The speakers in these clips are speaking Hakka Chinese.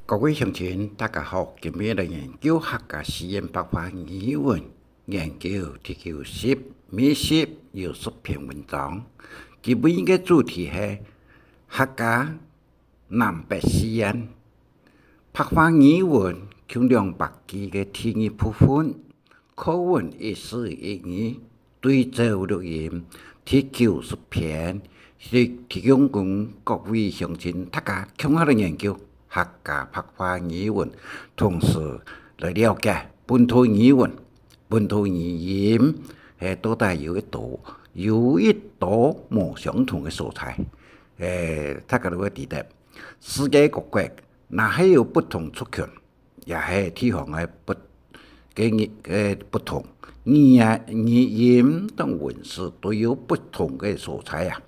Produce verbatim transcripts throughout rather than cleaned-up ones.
各位鄉親，大家好，今日來研究客家四縣白話語文，研究第九十，每十有十篇文章。今晡日个主題係客家南北四縣白話語文共兩百句个第二部分。 課文一字一語，對照錄音，第九十篇，係提供分各位鄉親大家共下來研究客家白話語文，同時來了解本土語文、本土語音，係到底有一多，有一多無相同个所在。誒，大家都會知得，世界各國若係有不同族群， 也係地方个不，个語，个不同，語言、語音同文字都有不同个所在啊。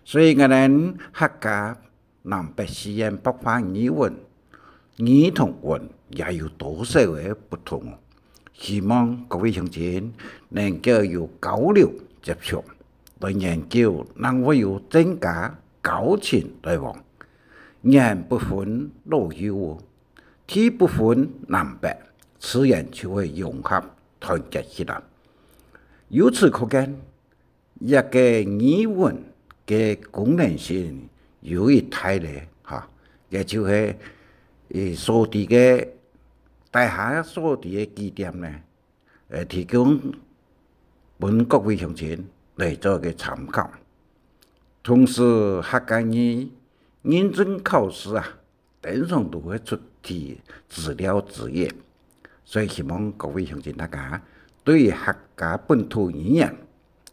所以𠊎等客家南北四縣白話語文，語同文也有多少个不同哦。希望各位鄉親能夠有交流接觸，來研究，正會有增加交情來往。言不分老幼哦， 地不分南北，自然就會融合團結起來。由此可見，一個語文个功能性有一大咧，哈，也就係，呃，所知个，大家所知个幾點呢，呃，提供分各位鄉親來做一個參考。同時，客家語認證考試啊， 經常都會出題資料之一，所以希望各位鄉親大家對客家本土語言，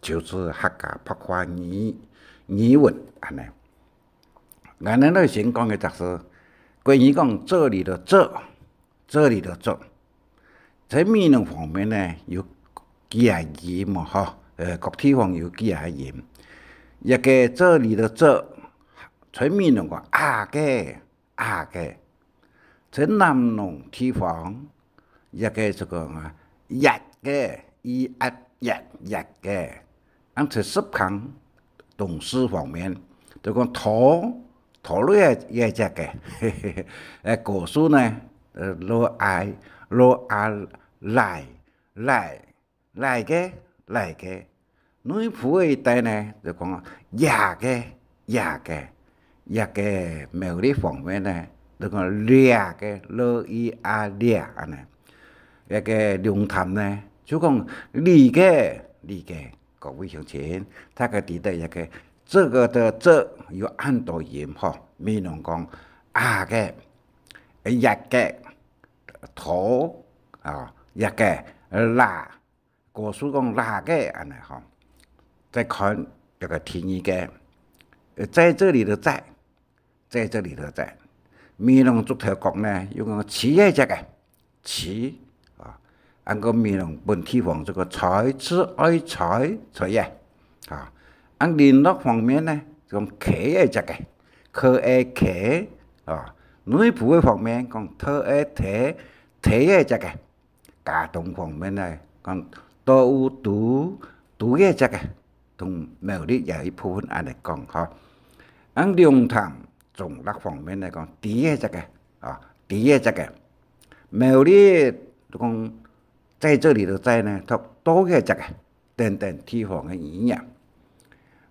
就係客家白話語，語文恁呢。𠊎等來先講个就係，國語講這裡的這，這裡的這，在美濃方面呢，有幾下音嘛，吼，呃，各地方有幾下音。一個這裡的這，在美濃講啊个， 啊个。在南濃地方，一個就講啊，一個，一啊一，一個。恁在十坑東勢方面，就講拖，拖落來个一個。誒，高樹呢，呃，落啊，落啊，來，來， 來个，來个。內埔个一帶呢，就講這個，這個。這個苗栗方面呢，就講這個，l、i、a，這，恁呢。這個龍潭呢，就講這個，這個。各位鄉親，大家知得這個，這個的這有恁多音吼，美濃講啊个，一個，拖，啊，這個，啦， 高樹講啦个恁呢吼。再看這個第二個，呃，在這裡的在，在這裡的在。美濃竹頭角呢，又講在个這個，在，啊，恁過美濃本地方這個在，在，愛在，在个，啊。恁麟洛方面呢，講k个這個，k、e、k，啊。內埔个方面講t、e、t，t个這個。 佳冬方面呢，講都有都，都个這個，同苗栗也一部分恁呢講吼。恁龍潭中壢方面呢，講D个這個，啊，D个這個。苗栗講在這裡的在呢，讀都个這個，等等地方个語言。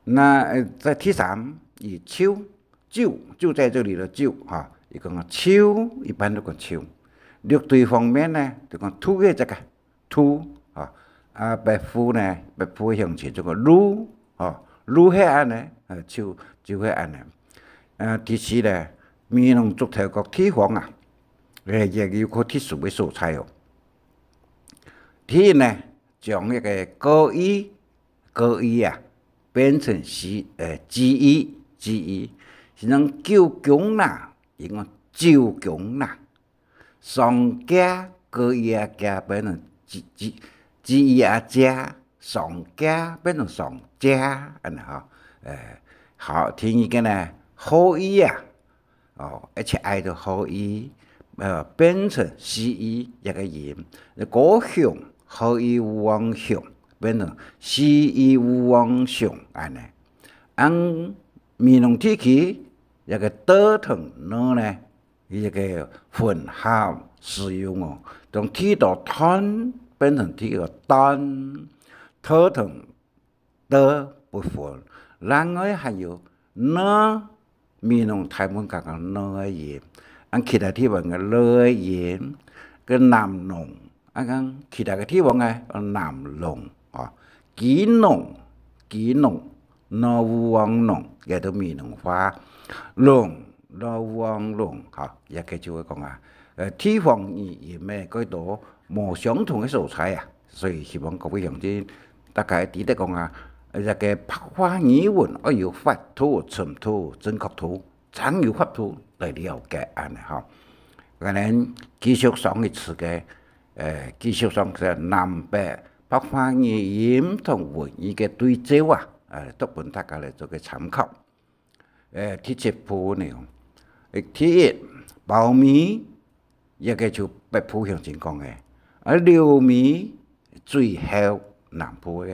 那，呃，在第三，以就， 就，就在這裡的就，哈，佢講就，一般都講就。六堆方面呢，就講都个這個，都，哈。啊，北埔呢，北埔个鄉親就講都，哈，都係恁呢，呃，就，就係恁呢。呃，第四呢，美濃竹頭角地方啊，誒，也有個特殊个所在哦。第一呢，將一個高一 高一啊，變成西，呃，G一，G一，係講九宮啦，佢講九宮啦。上架，高一啊，架變成G，G，G一啊，架，上架變成上架，恁呢吼。呃，好，第二個呢，後一啊， 哦，而且愛到後一，呃，變成西一一個音。高雄，後一無望雄，變成西一無望雄，恁呢。恁美濃地區，這個德騰呢，佢這个混合使用哦，從第一个斷變成第一个斷，特同 的不分。另外還有呢，美濃大門講个呢个音，啊其他地方个了个音，个南濃，啊講其他个地方个南濃，哦，基濃，基濃，羅浮王濃，也都美濃話，濃，羅浮王濃，吼，也个就會講啊，呃，地方語音个幾多無相同个所在啊。 所以希望各位鄉親大家知得講啊，呃，這个白話語文愛有法度、程度、正確度，正有法度來了解恁呢吼。可能繼續上一次个，呃，繼續上个南北白話語音同文意个對照啊，呃，都分大家來做个參考。 呃，第七部呢，呃，第一，包尾，這个就北部鄉親講个，啊，溜尾，最後南部个，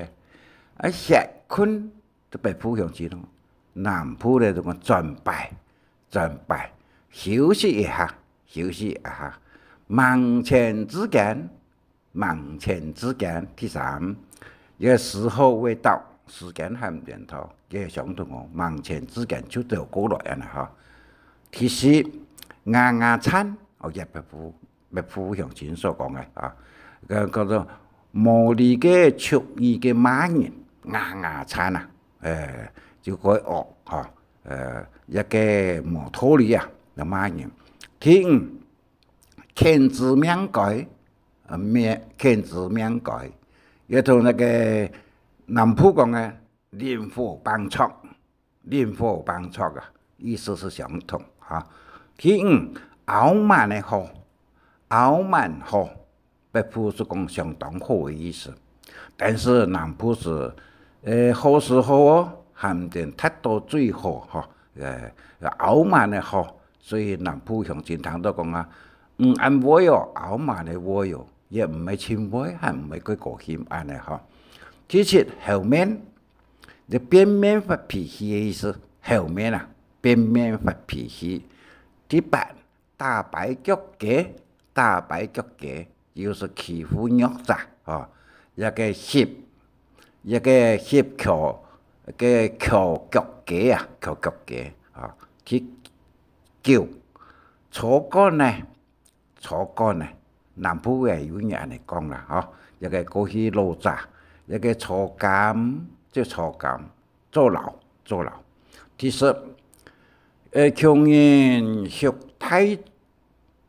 啊，歇睏，就北部鄉親咯，南部个就講轉擺，轉擺，休息一下，休息一下，門前之間， 門前之間，第三，這个時候未到，時間還毋曾到，這个相同哦，門前之間就走過來恁呢吼。第四，牙牙癢，哦，這北部，北部鄉親所講个啊，个叫做無理个俗語个罵人，牙牙癢啊，呃，就該惡吼，呃，一个無道理啊，來罵人。第五， 譴之命該，呃，命，譴之命該，也同該个南部講个靈火板著，靈火板著啊，意思係相同哈。第五，拗蠻个好，拗蠻好，北部係講相當好个意思。 但是南部係，呃，好時候哦，還毋曾達到最好吼，呃，拗蠻个好，所以南部鄉親聽到講啊，嗯，恁會哦，拗蠻个會哦，也毋係盡會，還毋係過高興恁呢吼。第七，猴面，就變面發脾氣个意思，猴面啊，變面發脾氣。第八， 打跛腳雞，打跛腳雞，又係欺負弱者，吼，一个翕，一个翕翹，个翹腳雞啊，翹腳雞，吼。第九，草稈呢，草稈呢，南部个有人恁呢講啦，吼，一个過去老早，一个草稈，就草稈， 坐牢，坐牢。第十，呃，窮人畜大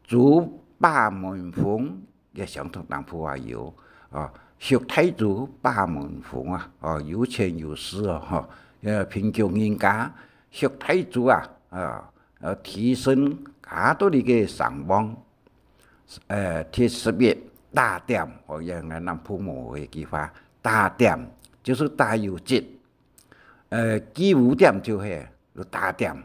豬把門風，也相同南部也有，啊，畜大豬把門風啊，啊，有錢有勢哦，吼，呃，貧窮人家畜大豬啊，啊，呃，提升較多个聲望。呃，第十一，打點，哦，也係南部無个句話，打點，就係打油漆。 呃，記污點就係，就打點，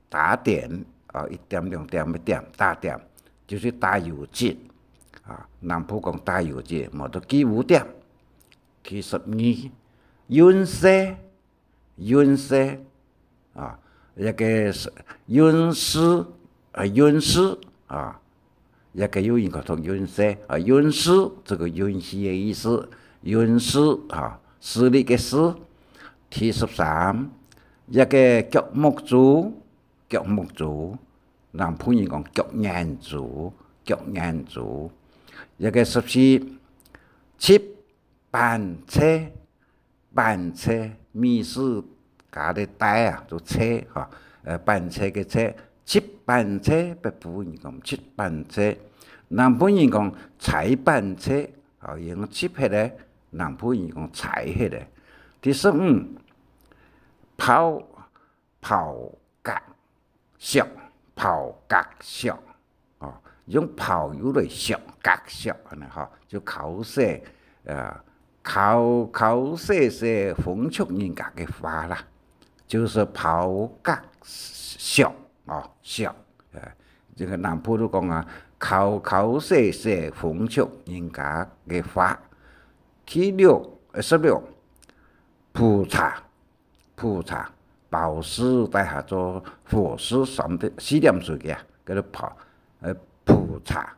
打點，啊，一點兩點个點，打點，就係打油漆，啊，南部講打油漆，無就記污點。第十二，運勢，運勢，啊，一个係運勢，啊，運勢，啊， 也个有人講讀運勢，啊，運勢，這个運勢个意思，運勢，啊，勢力个勢。第十三，一个腳目珠，腳目珠，南部人講腳眼珠，腳眼珠。一个十四，緝粄脆， 粄脆，美食家个粄啊，就脆，吼，呃，粄脆个脆，緝粄脆，北部人講緝粄脆，南部人講採粄脆，吼，用緝忒个，南部人講採忒个。第十五，刨，刨角 削，刨角削，哦，用刨油來削，角削，恁呢吼，就剾洗，呃，剾，剾洗洗風俗人家个話啦，就係刨角削，哦，削，呃，這个南部都講啊，剾，剾洗洗風俗人家个話。第六，呃，十六，普茶， 普茶，包屎底下做伙食三點，四點水个啊，个泡，呃，泡茶。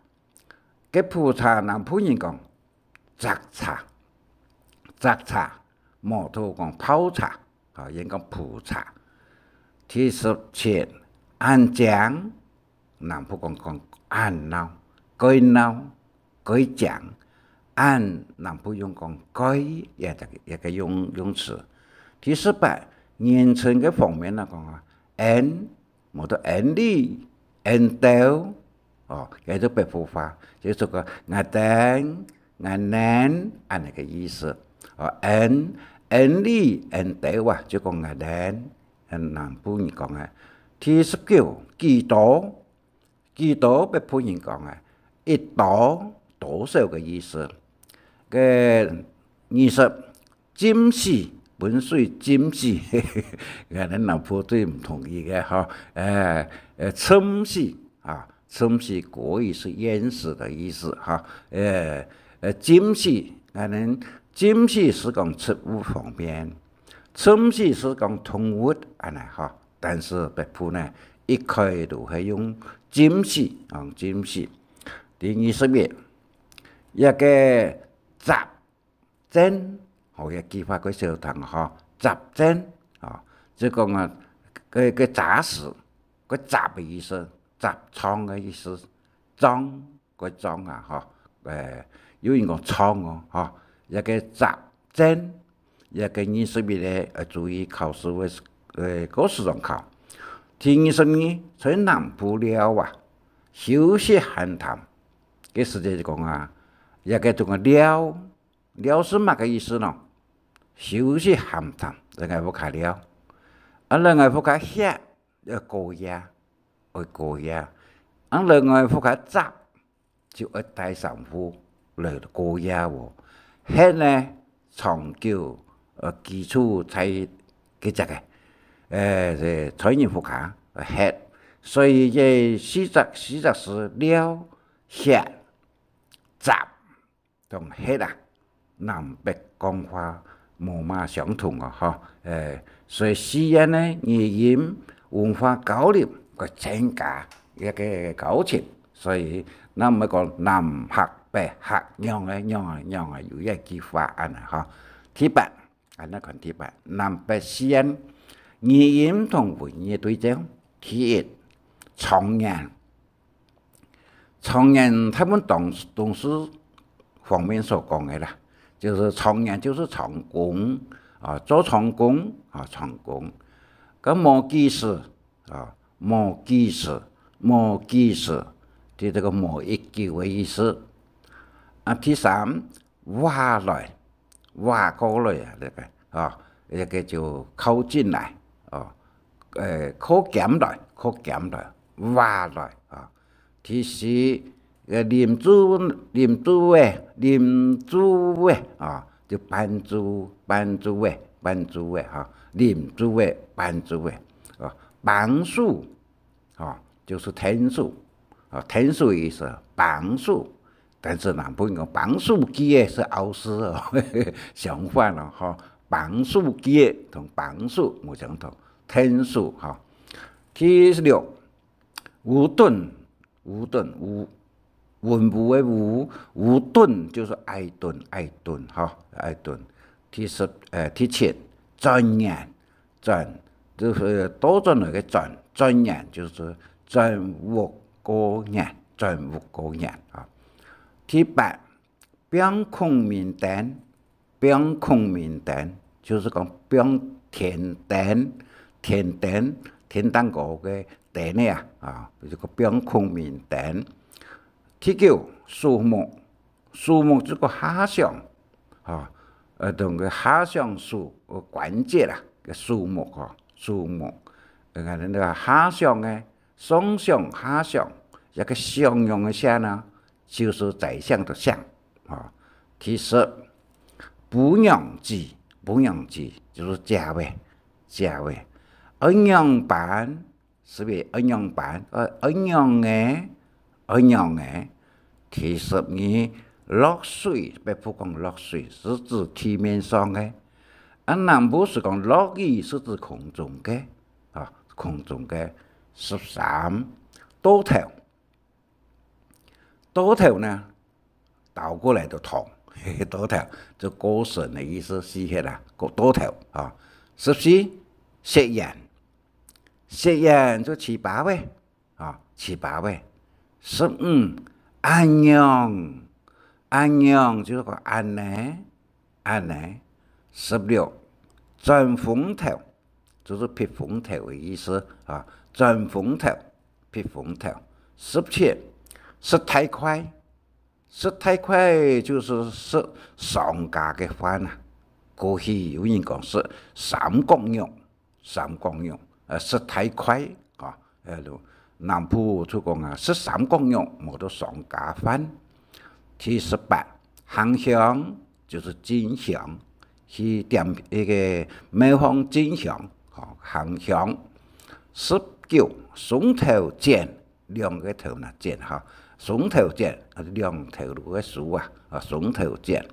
个泡茶南部人講摘茶，摘茶，無都講泡茶，啊，人講泡茶。第十七，恁靚，南部講講恁鬧，蓋鬧，蓋靚。恁南部用講蓋，也个也个用用詞。第十八，人稱个方面來講啊，恁，無都恁哩，恁兜，哦，也就北部話，就係講𠊎等、𠊎等恁呢个意思。哦，恁、恁哩、恁兜啊，就講𠊎等，嗯，南部人講个。第十九，幾多，幾多北部人講个，一多，多少个意思。个二十，浸死，分水浸死。𠊎等南部最毋同意个吼，呃，呃，浸死啊，浸死國語是淹死的意思哈，呃，呃，浸死，𠊎等浸死係講植物方面，浸死係講動物恁呢哈。但是北部呢，一概都係用浸死，用浸死。第二十一，一个雜 氈，吼，這句話較少聽吼，雜氈，吼，就講啊，个个雜事，个雜个意思，雜床个意思，裝，个裝啊，吼，誒，有人講床哦，吼，這个雜氈，這个二十一咧，愛注意考試會，誒，考試上考。第二十二，在南部尞啊，休息閒談，个時節就講啊，這个就講尞， 尞係麼个意思呢？休息閒談，來𠊎屋下尞。啊，來𠊎屋下歇，愛過夜，愛過夜。啊，來𠊎屋下䟓，就愛帶衫褲來過夜哦。歇呢，長久，呃，居住在个隻个，呃，在在人屋下歇。所以這四隻，四隻字尞、歇、䟓 同歇啊，南北講法無麼相同哦，吼。誒，所以四縣呢，語音文化交流，會增加一个交情。所以，咱毋好講南客、北客，仰仔、仰仔、仰仔，有一句話恁呢，吼。第八， 恁呢看第八，南北四縣語音同文藝對照。第一，狀元。狀元大部分當當時方面所講个啦，就係狀元就係狀元，啊，做狀元，啊，狀元。該無幾時，啊，無幾時，無幾時，就這个無幾久个意思。啊，第三， 話來，話過來啊，這个，吼，這个就靠近來，哦，誒，靠近來，靠近來，話來，啊。第四，呃，啉酒，啉酒仔，啉酒仔，啊，就伴酒，伴酒仔，伴酒仔，吼，啉酒仔，伴酒仔，哦，幫手， 吼，就係𢯭手，吼，𢯭手个意思，幫手。但是南部人講幫手機仔係拗事哦，相反哦，吼，幫手機仔同幫手無相同，𢯭手，吼。第十六，烏墩，烏墩，烏，文武个武，烏墩就係矮墩，矮墩，吼，矮墩。第十，呃，第七，轉眼， 轉，就係倒轉來个轉，轉眼就係轉屋過年，轉屋過年啊。第八，放孔明燈，放孔明燈，就係講放天燈，天燈，天頂高个燈仔啊，啊，就係講放孔明燈。第九，數目， 數目就个下相，吼，呃，同个下相數，呃，關節啊，个數目吼，數目。呃，𠊎等个下相个，上相、下相，一个相用个相呢，就係宰相个相，吼。第十，餔娘子，餔娘子就係姐仔，姐仔。鳶娘般， 係毋係鳶娘般？呃，鳶娘仔，鳶娘仔。第十二，落水，北部講落水，係指地面上个。啊，南部係講落雨，係指空中个，啊，空中个。十三，倒頭，倒頭呢，倒過來就痛，嘿嘿，倒頭就過身个意思，死忒啦，過，倒頭啊。十四，食煙，食煙就食飽吔，啊，食飽吔。十五，恁樣，恁樣就係講恁呢，恁呢。十六，轉風頭，就係避風頭个意思啊，轉風頭，避風頭。十七，食大塊，食大塊就係食上家个飯啊。過去有人講食三角肉，三角肉，呃，食大塊啊，呃，南部就講啊，食三角肉，無就上家飯。第十八，行香，就係進香，去點一個廟方進香，吼，行香。十九，雙頭剪，兩個頭那剪哈，雙頭剪，啊，兩頭路个書啊，啊，雙頭剪。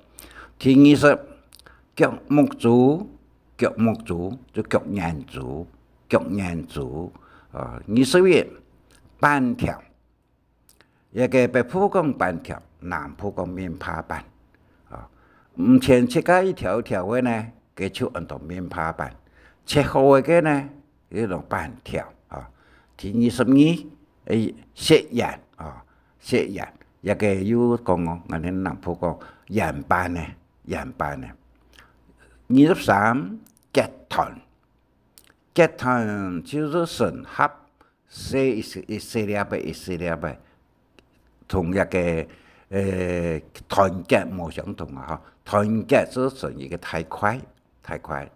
第二十，腳目珠，腳目珠，就腳眼珠，腳眼珠，啊，二十一，粄條。這個北部講粄條，南部講面帕粄。啊，毋曾切个一條一條个呢，該就安到面帕粄。切好个个呢，該就粄條啊。第二十二，誒，食煙啊，食煙，這個又講哦，𠊎等南部講煙粄呢，煙粄呢。二十三，結團，結團就係成盒，細一細，一細粒个，一細粒个，同這個，呃，團結無相同啊，吼。團結係成一個大塊，大塊。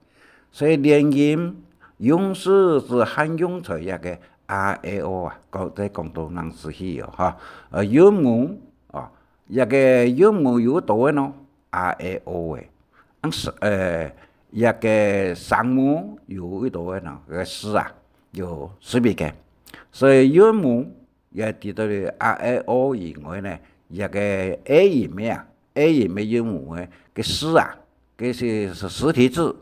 所以連音用字係還用在這個a、e、o啊，講，在廣東人時期哦，吼。呃，韻母啊，這個韻母有幾多个呢？a、e、o个。啊，係，呃，這個聲母有幾多个呢？這個字啊，有十一個。所以韻母 也知道了a、e、o以外呢，這個a音个啊，a音个韻母个，个字啊，个係實體字，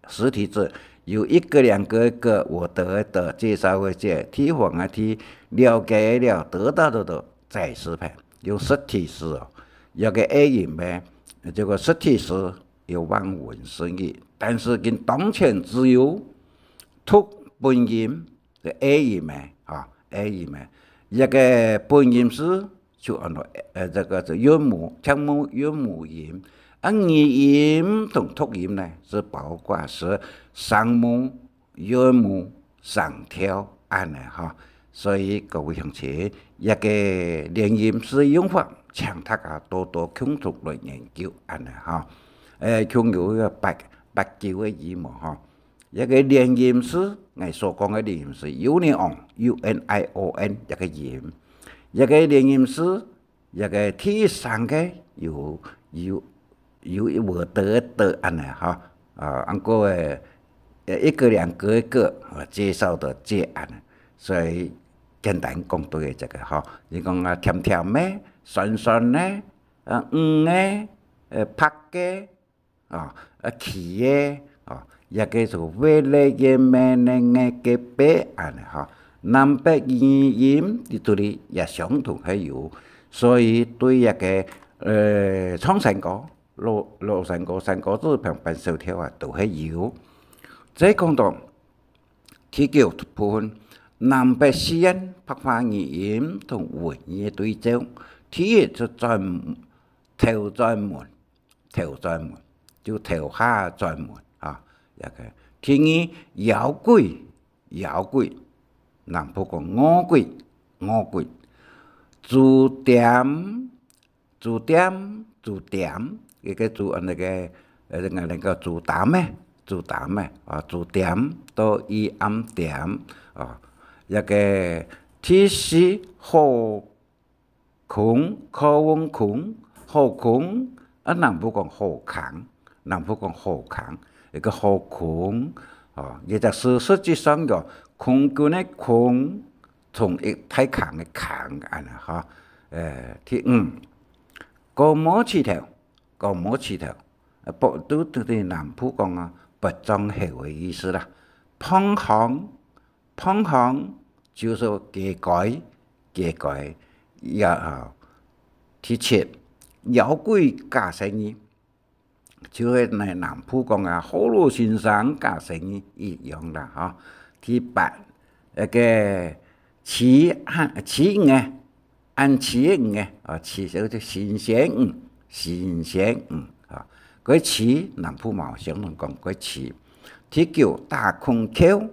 實體字，有一個、兩個、一個，我得的得，介紹的介，提防的提，了解的了，得到的得，在字旁，用實體字哦。這個a音个，這個實體字有望文生義，但是佢當前只有讀本音， 个a音个，吼，a音个。這個本音字就安到，呃，這個係韻母，聲母韻母音。啊，語音同讀音呢，係包括係聲母、韻母、聲調恁呢，吼。所以各位鄉親，這個連音字用法，請大家多多共同來研究恁呢，吼。呃，共有一個八，八九个字母，吼。 這個連音字，𠊎所講个連音字，union，U N I O N，這個音。這個連音字，這個第一聲个有，有，有一個得得恁呢，吼。啊，恁个，呃，一個、兩個、一個，啊，介紹的介恁呢。所以簡單講到个這個，吼。你講啊，甜甜个，酸酸个，啊，黃个，呃，白个， 啊，啊，企个，啊，這個係為了个咩呢个个白恁呢，吼。南北語音在這裡也相同係有，所以對這個，呃，唱山歌、老，老山歌、山歌子、平板小調啊，都係有。再講到第九部分，南北四縣白話語音同文言對照，第一就轉，頭轉門， 頭轉門，就頭下轉門啊，這個。第二，枵鬼，枵鬼，南部講餓鬼，餓鬼。珠店，珠店，珠店，一個珠，啊，該個，呃，𠊎等个珠擔个，珠擔个，啊，珠店，到一暗店，啊，這個第四，好 空，好空，好空，啊，南部講好空，南部講好空，一個好空，哦，也就係實際上个空軍个空，同一大空个空，恁呢，吼。呃，第五，高毛起頭，高毛起頭，呃，不，都，都，都南部講啊，不長喉个意思啦。胖項， 胖項就係雞胲，該个，也，啊，第七，妖怪假仙人，就係南部講啊，河洛先生假仙人一樣啦，吼。第八，該个飼，飼魚个，恁飼魚个，啊，飼就係神仙魚，神仙魚，啊，該飼，南部嘛有相同講該飼。第九，打空轎，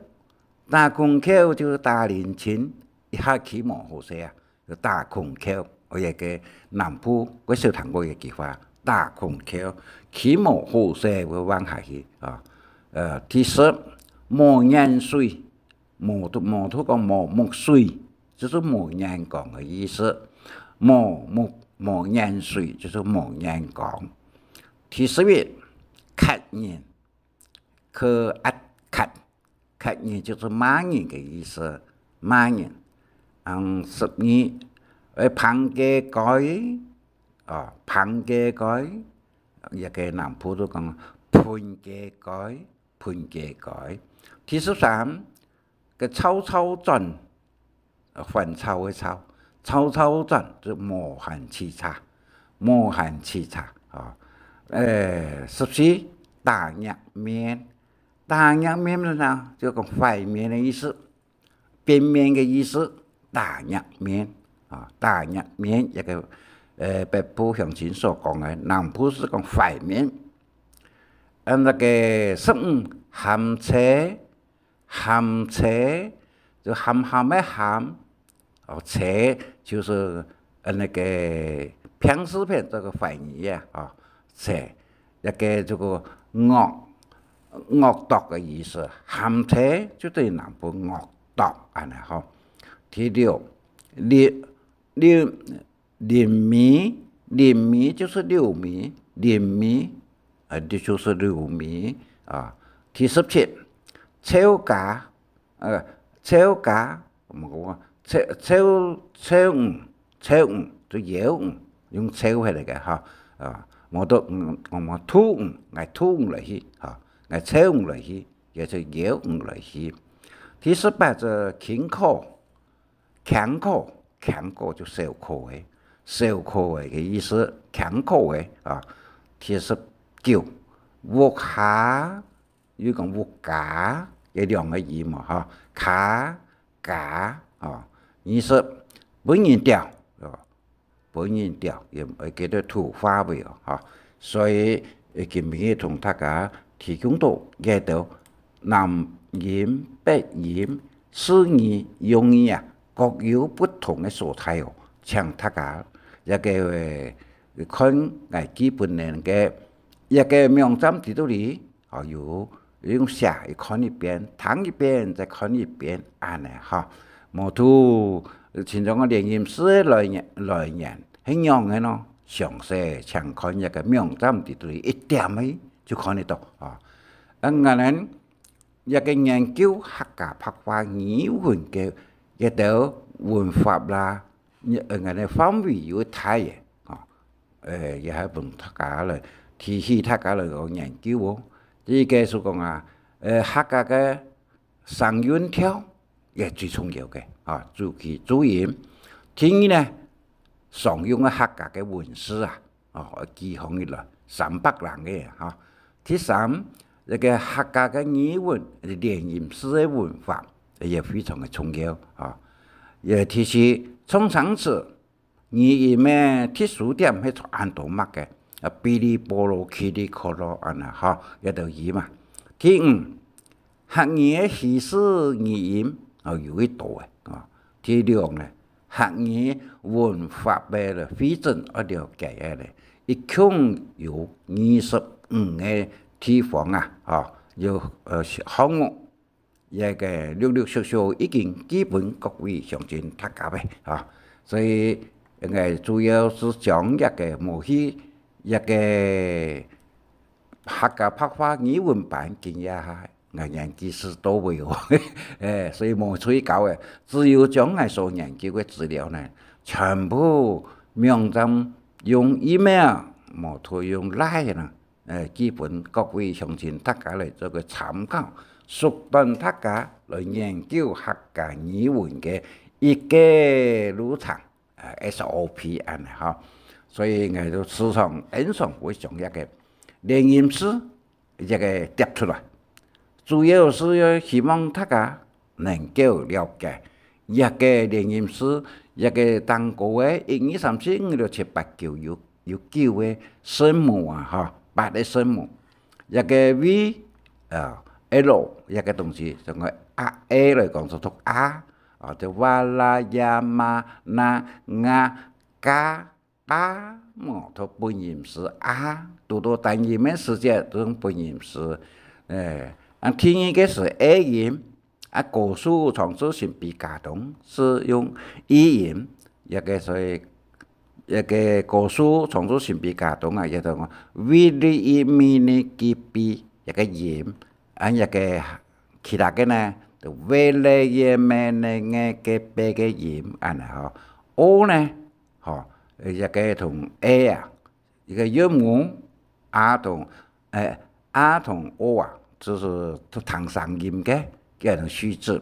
打空轎就係打零星，一下起無好勢啊，就打空轎。哦，這个南部，我少聽過一句話，打空轎，起無好勢會彎下去啊。呃，第十，無眼水，無都，無都講無目水，就係無眼光个意思。無目，無眼水，就係無眼光。第十一，軋人，k-at，軋，軋人就係罵人个意思，罵人。嗯，十二，呃，挷雞胲，哦，挷雞胲，這个南部都講歕雞胲，歕雞胲。第十三，該蹺蹺轉，呃，翻炒个炒，蹺蹺轉，就無閒洎杈，無閒洎杈，哦。呃，十四，打額面，打額面呢，就講壞面个意思，變面个意思，打額面，啊，打額面，這个，呃，北部鄉親所講个，南部係講壞面。啊，該个十五，鹹慼，鹹慼，就鹹鹹个鹹，哦，慼就係，呃，該个平時片這个懷疑啊，哦，慼，一个這个惡，惡毒个意思，鹹慼就等於南部惡毒，恁呢吼。第六，六，六， 臨尾，臨尾就係六尾，臨尾，啊，就係六尾啊。第十七，抄家，呃，抄家，毋好講，抄，抄，抄魚，抄魚，就舀魚，用抄起來个哈，啊，無得，嗯，我們偷魚，𠊎偷魚來去，哈，𠊎抄魚來去，也係舀魚來去。第十八就係輕可， 輕可，輕可就小可个，小可个个意思，輕可个啊。第十九，屋下，又講屋家，有兩个音嘛，哈，下，家，啊。二十，分人釣，啊，分人釣，也，呃，叫做土話尾哦，哈。所以，呃，今晡日同大家提供到這兜 南音、北音、四語、用語啊，各有不同个所在哦。請大家這个，呃，看𠊎基本个這个網站底肚裡，哦，有用寫，看一遍，聽一遍，再看一遍，恁呢哈。無就，呃，親像个連音字个來源，來源係仰仔呢？詳細請看這个網站底肚裡一點仔就看得到啊。啊，𠊎等 這个研究客家白話語文个這兜文法啦，呃，𠊎等範圍有大个，吼，呃，也係分大家來，提醒大家來做研究哦。第一个係講啊，呃，客家个聲韻調也最重要个，啊，注，注音。第二呢，常用个客家个文字啊， 哦，記項起來，三百零个哈。第三，這个客家个語文連音字个文法也非常个重要哈。也第四，創生詞語音个特殊點係做恁多麼个，啊，嗶哩波羅、嘰哩咕嚕恁呢哈，這兜音嘛。第五， 客語个稀世語音，哦，有一多个，哦。第六呢，客語文法个彙整愛了解个咧，一共有二十五个地方啊，哦，有，呃，項目，這个陸陸續續已經寄分各位鄉親大家个，哦。所以，應該主要係將這个無去，這个 客家白話語文班今這下，𠊎研究室到位哦。欸，所以無催稿个，只有將𠊎所研究个資料呢，全部網站用email，無就用Line啦，欸，寄分各位鄉親大家來做个參考，縮短大家來研究客家語文个一个流程，呃，S O P恁呢吼。所以𠊎就時常經常會將這个連音詞這个貼出來，主要係要希望大家能夠了解這个連音詞，這个當高个一二三四五六七八九有，有九个聲母啊，吼，八个聲母。這个V，呃，L，這个東西，像个啊，A來講就讀啊，啊，就哇啦呀嘛那啊嘎巴，無，讀本音詞啊，讀到單音个時節，就用本音詞。誒，啊，第二个係A音，啊，高樹長治神秘家當，係用E音，這个所以，這个高樹長治神秘家當啊，也就講，V D E mini G B，這个音，啊，這个其他个呢，就V L E M N G K B个音，恁呢吼。O呢，吼，這个同A啊，一个韻母，A同，誒，A同O啊，就係讀同聲音个，叫做虛字。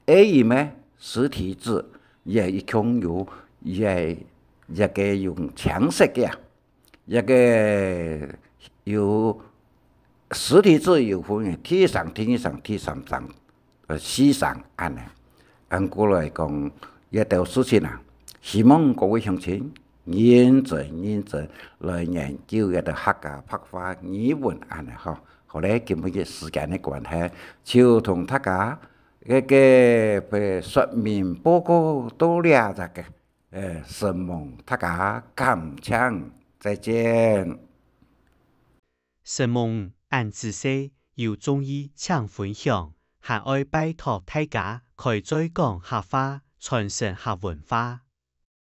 A音呢，實體字，也一共有，也，也个用青色个啊。這个有實體字有分為第一聲、第二聲、第三聲、呃，四聲恁呢。恁故來講，這兜事情啊，希望各位鄉親認真認真來研究這兜客家白話語文恁呢吼。好咧，今晡日時間个關係，就同大家這个，呃，說明報告到這隻个。 呃，承蒙大家，感謝，再見。承蒙恁仔細，有中意請分享，還愛拜託大家開嘴講客話，傳承客文化。